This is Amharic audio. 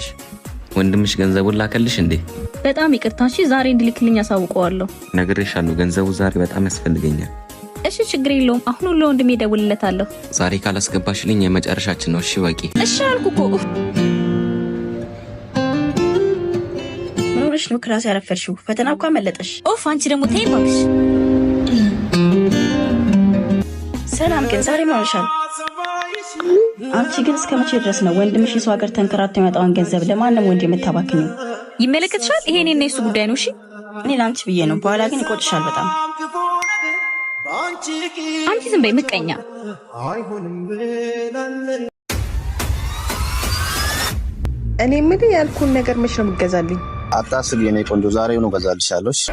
በእናትሽ። ወንድምሽ ገንዘቡን ላከልሽ እንዴ? በጣም ይቅርታ። እሺ ዛሬ እንዲልክልኝ አሳውቀዋለሁ። ነግሬሻለሁ፣ ገንዘቡ ዛሬ በጣም ያስፈልገኛል። እሺ ችግር የለውም። አሁን ለወንድሜ እደውልለታለሁ። ዛሬ ካላስገባሽልኝ የመጨረሻችን ነው። እሺ በቂ። እሺ አልኩ እኮ። ምን ሆነሽ ነው class ያረፈድሽው? ፈተና እኮ አመለጠሽ። ኦፍ አንቺ ደግሞ ተይ እባክሽ። ሰላም ግን ዛሬ ምን ሆነሻል? አንቺ ግን እስከ መቼ ድረስ ነው ወንድምሽ የሰው ሀገር ተንከራቶ የመጣውን ገንዘብ ለማንም ወንድ የምታባክኚው? ይመለከትሻል። ይሄ እኔና የሱ ጉዳይ ነው። እሺ እኔ ለአንቺ ብዬ ነው፣ በኋላ ግን ይቆጭሻል በጣም። አንቺ ዝም በይ ምቀኛ። እኔ የምልህ ያልኩህን ነገር መች ነው የምትገዛልኝ? አታስቢ የኔ ቆንጆ፣ ዛሬውኑ እገዛልሻለሁ። እሺ?